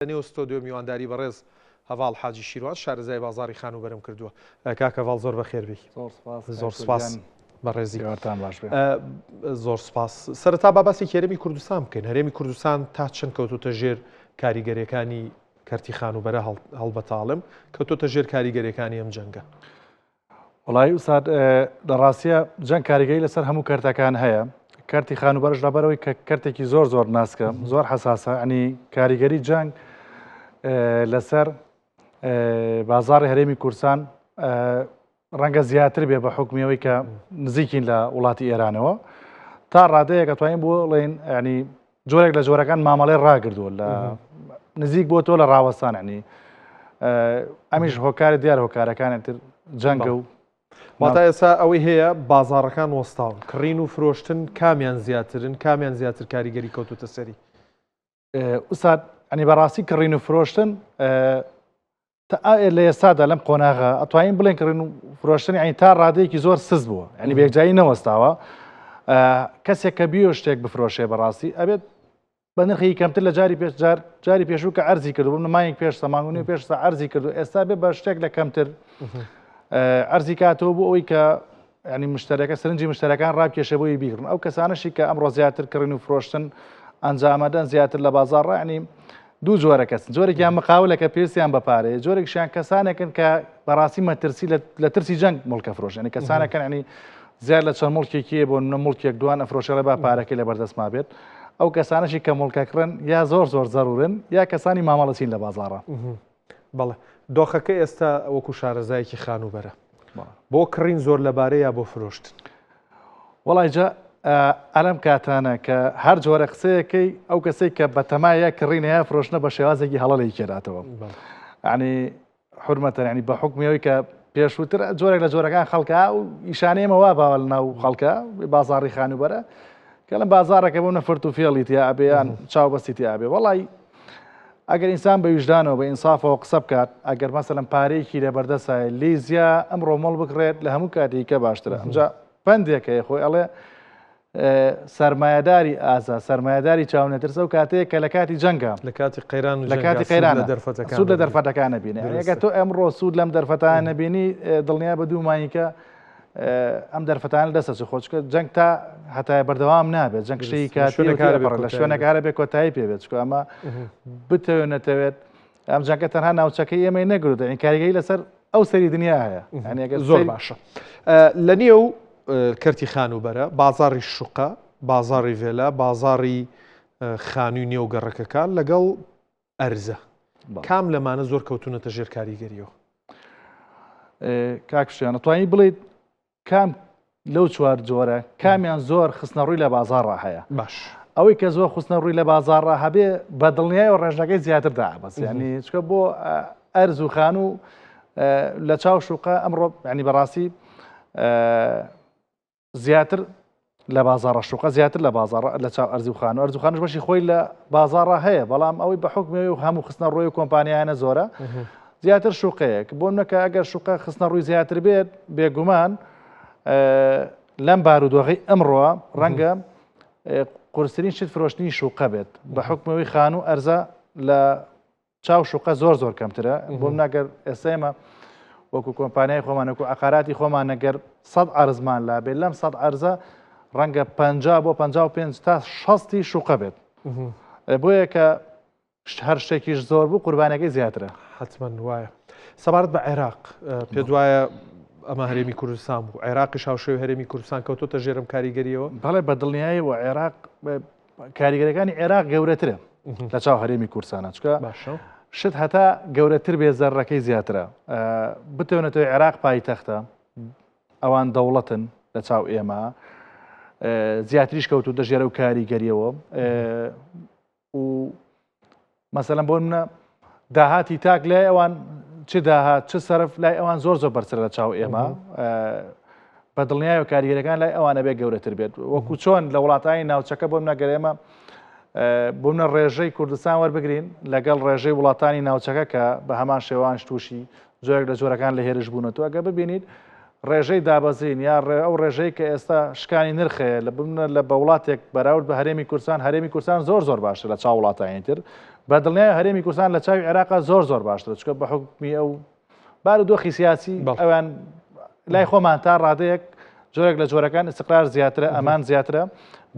لەنێو ستۆدیۆ میوانداری بەڕێز هەڤاڵ حاجی شیروان شارەزای بازاڕی خانووبەرەم کردووە. کاک هەڤاڵ زۆر بەخێر بێی. زۆر سپاس زۆر سپاس بەڕێزی. هیواتان باش بێ. زۆر سپاس. سەرەتا با باسێکی هەرێمی کوردستان بکەین. هەرێمی کوردستان تا چەند کەوتوتە ژێر کاریگەریەکانی کەرتی خانووبەرە هەڵبەتاڵم کەوتوتە ژێر کاریگەریەکانی ئەم جەنگە؟ وەڵایی ئوستاد لە ڕاستیە جەنگ کاریگەری لەسەر هەموو کەرتەکان هەیە کەرتی خانوبەرش لەبەرەوەی کە کەرتێکی زۆر زۆر ناسکە زۆر حەساسە ئەنی کاریگەری جەنگ لەسەر بازاڕی هەرێمی کوردستان ڕەنگە زیاتر بێ بە حکومیەوەی کە نزیکین لە وڵاتی ئێرانەوە تا ڕادەیەک ئەتوانین بۆ بڵێین ینی جۆرێک لە جۆرەکان مامەڵەی ڕاگردووە لە نزیک بۆ تۆ لە ڕاوەستان ینی ئەمیش هۆکاری دیار هۆکارەکانی تر جەنگە و واتا ئێستا ئەوەی هەیە بازاڕەکان وەستاون کڕین و فرۆشتن کامیان زیاترن کامیان زیاتر کاریگەری کەوتوتە سەری؟ ئوستاد ئەنی بەڕاستی کڕین و فرۆشتن تا ئا لە ئێستادا لەم قۆناغە ئەتوانین بڵێن کڕین و فرۆشتن یعنی تا ڕادەیەکی زۆر سست بووە یعنی بێکجایی نەوەستاوە کەسێک کە بیۆ شتێک بفرۆشێ بەڕاستی ئەبێت بە نرخی کەمتر لە جاری پێش جار جاری پێشوو کە ئەرزی کردو بم مانگ پێش سەمانگونی پێش سا ئەرزی کردو ئێستا بێ بە شتێک لە کەمتر ئەرزی کاتەوە بۆ ئەوەی کە ینی مشتەرەکە سەرنجی مشتەرەکان ڕابکێشێ بۆی بیگرن ئەو کەسانەشی کە ئەمڕۆ زیاتر کڕین و فرۆشتن ئەنجامەدەن زیاتر لە بازاڕ ینی دوو جۆرە کەسن جۆرێکیان مقاولە کە پێویستیان بە پارەیە جۆرێکشیان کەسانێکن کە بەڕاستی مەترسی لە ترسی جەنگ مڵکە فرۆشێنی کەسانەکەن ینی زیاد لە چەند مڵکێکی بۆ نە مڵکێک دوان ئەفرۆشێڵێ با پارەکەی لە بەردەستما بێت ئەو کەسانەشی کە مڵکەکڕن یا زۆر زۆر زەرورن یا کەسانی مامەڵەچین لە بازاڕە بەڵێ دۆخەکە ئێستا وەکو شارەزایەکی خانووبەرە بۆ کڕین زۆر لەبارە یا بۆ فرۆشتن؟ وەڵای جا ئەلەم کاتانە کە هەر جۆرە قسەیەکەی ئەو کەسێک کە بەتەمایە کڕینە یا فرۆشتنە بە شێوازێکی هەڵە لێی کێراتەوە ینی حرمەتە ینی بە حکمیەوەی کە پێشووتر جۆرێک لە جۆرەکان خەڵکە و ئیشانەی ئێمە وا باوە لە ناو خەڵکە بازاڕی خانووبەرە کە لەم بازاڕەکە بۆ نەفرت و فێڵی تیا ئەبێ یان چاو بەستی تیا ئەبێ وەڵای ئەگەر ئینسان بە ویژدانەوە بە ئینسافەوە قسە بکات ئەگەر مەسەلەن پارەیەکی لە بەردەسایە لێی زیا ئەمڕۆ مۆڵ بکڕێت لە هەموو کاتێکی کە باشترە ئەمجا پەندێک هەیە خۆی ئەڵێ سەرمایەداری ئازا سەرمایەداری چاونەترس ئەو کاتەیە کە لە کاتی جەنگە لە کاتی قەیران لە کاتی قەیران لە دەرفەتەکان سوود لە دەرفەتەکان نەبینێ ئەگەر تۆ ئەمڕۆ سوود لەم دەرفەتانە نەبینی دڵنیا بە دوو مانگیکە ئەم دەرفەتانە دەست ئەچێت خۆ چونکە جەنگ تا هەتایە بەردەوام نابێت جەنگ شتێکی کاتی لە شوێنێک هەرە بێ کۆتایی پێ بێت چونکە ئەمە بتەوێت نەتەوێت ئەم جەنگە تەنها ناوچەکەی ئێمەی نەگرتە یعنی کاریگەری لەسەر ئەو سەری دنیا هەیە یعنی ئەگەر زۆر باشە لە نێو کەرتی خانووبەرە بازاڕی شوقە بازاڕی ڤێلا بازاڕی خانووی نێو گەڕەکەکان لەگەڵ ئەرزە کام لەمانە زۆر کەوتونەتە ژێر کاریگەریەوە؟ کاک شیان توانی بڵیت کام لەو چوار جۆرە کامیان زۆر خستنە ڕووی لە بازاڕا هەیە باش ئەوەی کە زۆر خستنە ڕووی لە بازاڕا هەبێ بە دڵنیای و ڕێژەکەی زیاتر دابەست ینی چکە بۆ ئەرز و خان و لە چاو شوقە ئەمڕۆ ینی بەڕاستی زیاتر لە بازاڕە شوقە زیاتر لە بازاڕ لە چاو ئەرز و خان و ئەرز و خانش بەشی خۆی لە بازاڕە هەیە بەڵام ئەوەی بە حکومی و هەموو خستنە ڕۆی و کۆمپانیانە زۆرە زیاتر شوقەیەک بۆ نەکە ئەگەر شوقە خستنە ڕووی زیاتر بێت بێگومان لەم بارودۆخی ئەمڕۆ ڕەنگە قورسترین شت فرۆشتنی شوقە بێت بە حکومەوەی خان و ئەرزە لە چاو شوقە زۆر زۆر کەمترە بۆم ناگەر ئێستا ئێمە وەکو کۆمپانیای خۆمان وەکو عقاراتی خۆمان نەگەر سەد عرزمان لا بێت لەم سەد عرزە ڕەنگە 50 بۆ 55 تا شەستی شوقە بێت بۆیە کە هەر شتێکیش زۆر بوو قوربانەکەی زیاترە حتمما وایە سەبارەت بە عێراق پێ دوایە ئەمە هەرێمی کوردستان بوو عێراقی هاوشێوی هەرێمی کوردستان کەوتۆتە ژێرم کاریگەریەوە بەڵێ بە دڵنیایی و عێراق کاریگەرەکانی عێراق گەورەترە لە چاو هەرێمی کوردستانە چکە شت هەتا گەورەتر بێ زەرەکەی زیاترە بتوێنێتەوە عێراق پایتەختە ئەوان دەوڵەتن لە چاو ئێمە زیاتریش کەوتو دەژێرە و کاریگەریەوە و مەسەلەن بۆ منە داهاتی تاک لای ئەوان چ داهات چ سەرف لای ئەوان زۆر زۆر بەرزترە لە چاو ئێمە بە دڵنیای و کاریگەرەکان لای ئەوانە بێ گەورەتر بێت وەکو چۆن لە وڵاتانی ناوچەکە بۆم نەگەر ئێمە بۆ منە ڕێژەی کوردستان وەربگرین لەگەڵ ڕێژەی وڵاتانی ناوچەکە کە بە هەمان شێوانش تووشی جۆرێک لە جۆرەکان لە هێرش بوونەتەوە ئەگە ببینیت ڕێژەی دابەزین یا ئەو ڕێژەی کە ئێستا شکانی نرخ هەیە لە بمنە لە بە وڵاتێک بەراورد بە هەرێمی کوردستان هەرێمی کوردستان زۆر زۆر باشتر لە چاو وڵاتانی تر. بە دڵنیای هەرێمی کوردستان لە چاوی عێراقا زۆر زۆر باشترە چکە بە حکومی ئەو بار و دۆخی سیاسی ئەوان لای خۆمان تا ڕادەیەک جۆرێک لە جۆرەکان استقرار زیاترە ئەمان زیاترە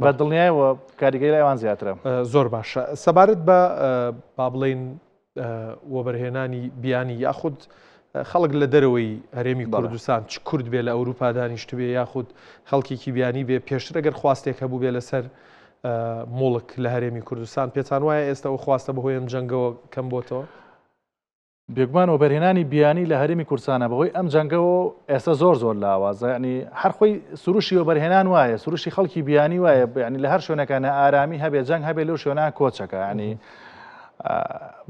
بە دڵنیایەوە کاریگەری لای ئەوان زیاترە. زۆر باشە سەبارەت بە با بڵێین وەبەرهێنانی بیانی یاخود خەڵک لە دەرەوەی هەرێمی کوردستان چ کورد بێ لە ئەوروپا دانیشتبێ یاخود خەڵکێکی بیانی بێ پێشتر ئەگەر خواستێک هەبوو بێ لەسەر موڵک لە هەرێمی کوردستان پێتان وایە ئێستا ئەو خواستە بەهۆی ئەم جەنگەوە کەم بۆتەوە؟ بێگومان وەبەرهێنانی بیانی لە هەرێمی کوردستانە بەهۆی ئەم جەنگەوە ئێستا زۆر زۆر لاوازە یعنی هەر خۆی سروشی وەبەرهێنان وایە سروشی خەڵکی بیانی وایە یعنی لە هەر شوێنەکە نائارامی هەبێ جەنگ هەبێ لەو شوێنە کۆچەکە یعنی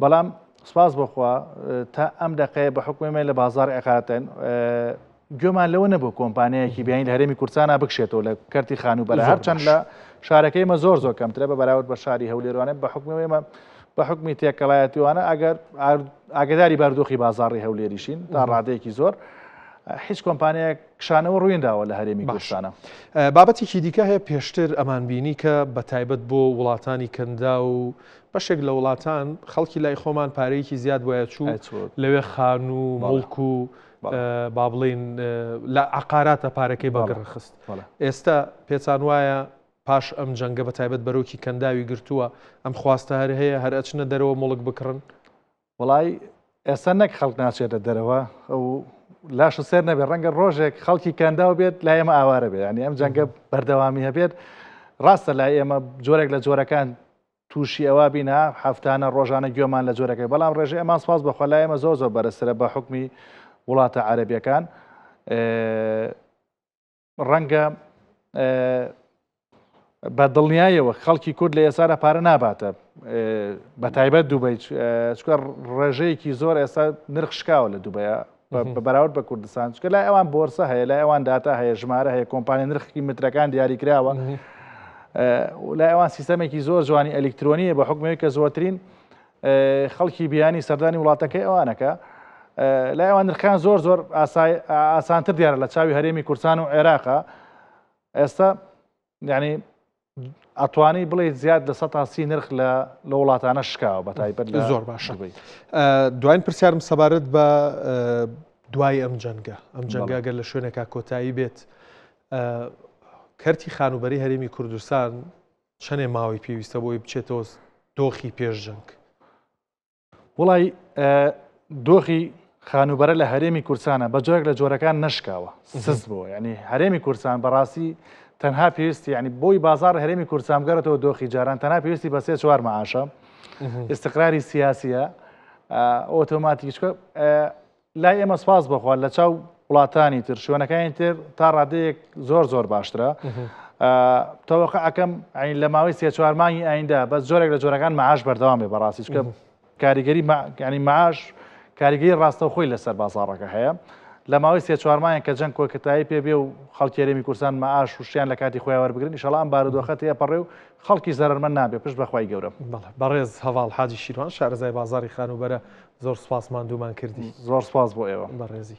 بەڵام سپاس بۆخوا تا ئەم دەقەیە بە حکومێ لە بازار عقارەتەن گوێمان لەوە نەبوو کۆمپانیایەکی بیانی لە هەرێمی کوردستانا بکشێتەوە لە کەرتی خانووبەرە هەرچەند لە شارەکەی ئێمە زۆر زۆر کەمترە بە بەراورد بە شاری هەولێروانە بە حکومی ئێمە بە حکومی تێکەڵایەتیوانە ئەگەر ئاگداری بارودۆخی بازاڕی هەولێریشین تا ڕادەیەکی زۆر هیچ کۆمپانیایەک کشانەوە ڕووینداوە لە هەرێمی کوردستانە. بابەتێکی دیکە هەیە پێشتر ئەمان بینی کە بە تایبەت بۆ وڵاتانی کەندا و بەشێک لە وڵاتان خەڵکی لای خۆمان پارەیەکی زیاد وایە چوو لەوێ خانوو مڵک و با بڵین لە عقاراتە پارەکەی بەگەڕخست ئێستا پێتان وایە پاش ئەم جەنگە بە تایبەت بەرۆکی کەنداوی گرتووە ئەم خواستە هەر هەیە هەر ئەچنە دەرەوە موڵک بکڕن؟ وڵی ئێستا نەک خەڵک ناچێتە دەرەوە ئەو لاش سێر نەبێت ڕەنگە ڕۆژێک خەڵکی کەنداو بێت لای ئێمە ئاوارە بێت ینی ئەم جەنگە بەردەوامی هەبێت ڕاستە لای ئێمە جۆرێک لە جۆرەکان تووشی ئەوە بین ها هەفتانە ڕۆژانە گوێمان لە جۆرەکەی بەڵام ڕێژەی ئەمان سپاس بەخوا لای ئێمە زۆر زۆر بەرزترە بە حوکمی وڵاتە عەرەبیەکان ڕەنگە بە دڵنیایەوە خەڵکی کورد لە ئێسارە پارە ناباتە بە تایبەت دوبەی چکە ڕێژەیەکی زۆر ئێستا نرخ شکاوە لە دوبەیە بە بەراورد بە کوردستان چکە لای ئەوان بۆرسە هەیە لای ئەوان داتا هەیە ژمارە هەیە کۆمپانیا نرخی مترەکان دیاریکراوە لای ئەوان سیستەمێکی زۆر جوانی ئەلیکترۆنیە بە حکومەوەی کە زۆرترین خەڵکی بیانی سەردانی وڵاتەکەی ئەوانەکە لای ئەوان نرخیان زۆر زۆر ئاسانتر دیارە لە چاوی هەرێمی کوردستان و عێراقا ئێستا یعنی ئەتوانی بڵێ زیاد لە 130 نرخ لە لە وڵاتانە شکاوە بە تایبەت لە زۆر باشە دوایین پرسیارم سەبارەت بە دوای ئەم جەنگە ئەم جەنگە گەر لە شوێنێکا کۆتایی بێت کەرتی خانوبەری هەرێمی کوردستان چەندێ ماوەی پێویستە بۆی بچێتەوە دۆخی پێش جەنگ؟ وڵی دۆخی خانوبەرە لە هەرێمی کوردستانە بە جۆرێک لە جۆرەکان نەشکاوە سست بووە ینی هەرێمی کوردستان بەڕاستی تەنها پێویستی ینی بۆی بازار هەرێمی کوردستان بگەڕێتەوە دۆخی جاران تەنها پێویستی بە سێ چوار معاشە استقراری سیاسیە ئۆتۆماتیک لای ئێمە سپاس بەخوا لە چاو وڵاتانی تر شوێنەکانی تر تا ڕادەیەک زۆر زۆر باشترە تەوەقع ئەەکەم ئەین لە ماوەی سێ چوار مانگی ئایندا بەس جۆرێک لە جۆرەکان معاش بەردەوام بێ بەڕاستی چکە کاریگەری ینی معاش کاریگەری ڕاستەوخۆی لەسەر بازاڕەکە هەیە لە ماوەی سێ چوار مانگ کە جەنگ کۆکتایی پێ بێ و خەڵکی هەرێمی کوردستان معاش وشیان لە کاتی خۆیان وەربگرن ئیشەڵا ئەم بارودۆخە تێپەڕێ و خەڵکی زەرەرمەند نابێ پشت بەخوای گەورە. بەڵێ بەڕێز هەڤاڵ حاجی شیروان شارەزای بازاڕی خانووبەرە زۆر سوپاس ماندوومان کردی. زۆر سوپاس بۆ ئێوە. بەڕێزی.